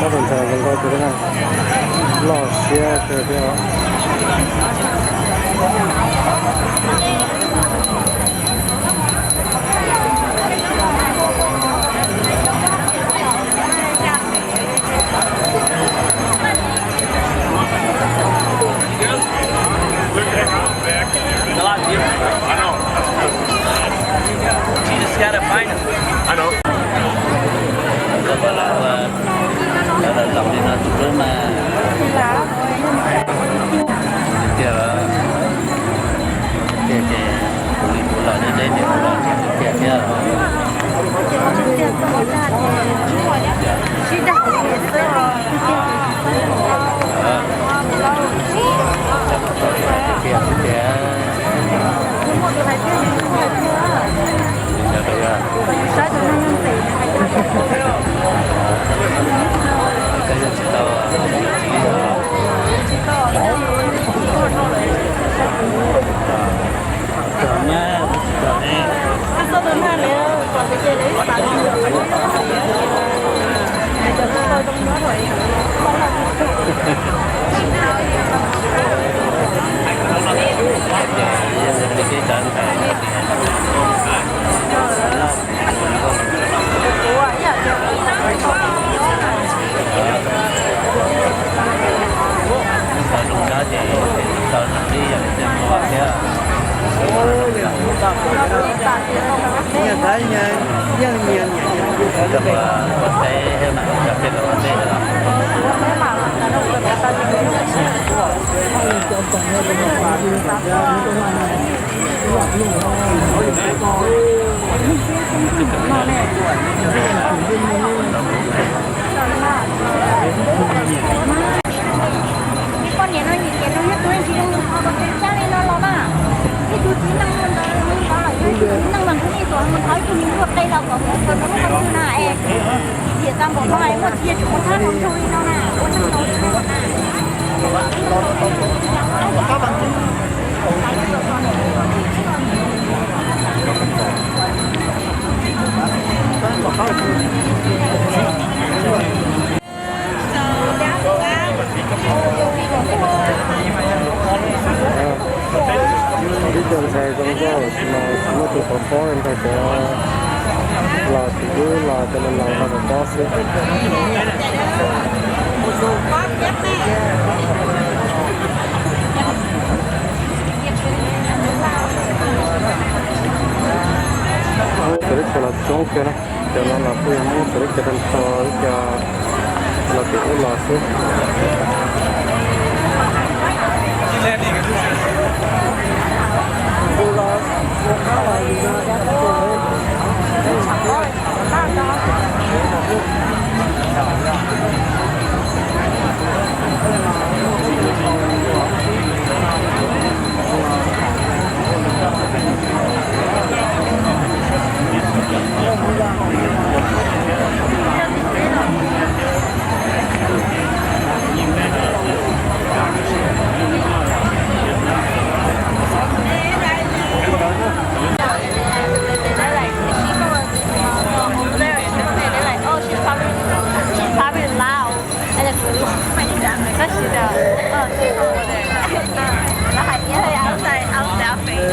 Ob tug ntxhais zoo nkauj kawg thiab na, loj siab kawg thiab os. Lawv los li no tsis pub mas. Tiag, tiag ces kuv li kuv los deb deb ces kuv los tiag tiag thiab. Tiag tiag. Poj niam no nim tias nws yog tus tsis zoo nws qhov tseem ceeb li no los na. Ib tug txiv neej ntawd nws los lawm, yog ib tug txiv neej mas kuv yeej tuaj mus thov ib tug me nyuam qe los kom mus kawm tus lub qhov twg na es. Tiam tag npaum no es muaj cia tsum mus thab nrog nraug li no na, ua neej tau tsis na. Ib co ntxhais zoo nkauj tsis mas tsis muaj tus pov pob li ntag, cov laus tsis hlub los cov laus ho pov pob xwb. Muab xav teb chaws los coob kawg na. Cov no los kuj yog muab xav teb chaws tag nrho, ib co los tim ub los xwb. They're like, she from, uh, over there, and they're like, oh, she's probably, she's probably loud. And then, because she's, uh, oh, she's from over there. I was like, yeah, I was like, I was laughing.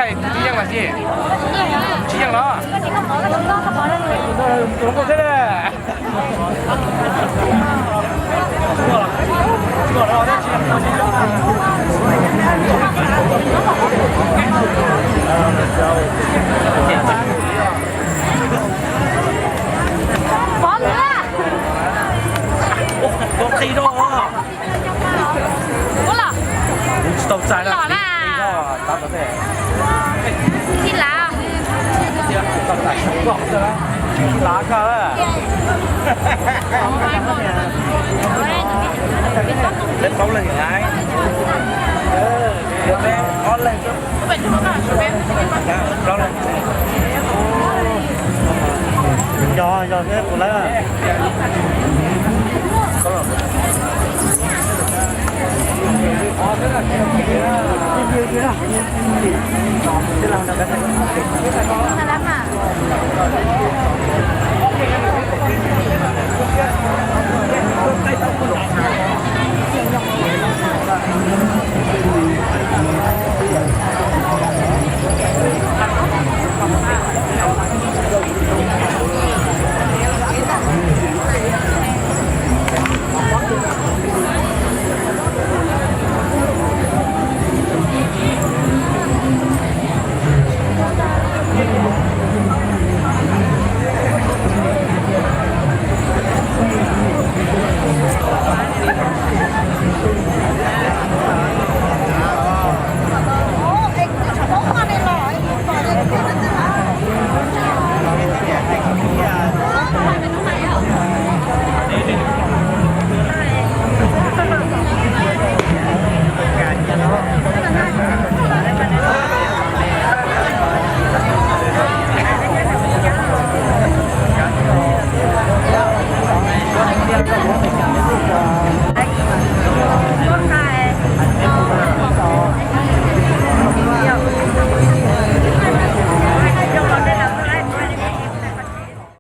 Tsis yeej los sis? Tsis yeej los? Tus hluas nkauj thiab na. Pov qi rau. Kuv tsis tau txais na. Tsis lav koj. Peb plaub leeg, ob leeg, plaub leeg. Yog, yog, kuv lawv.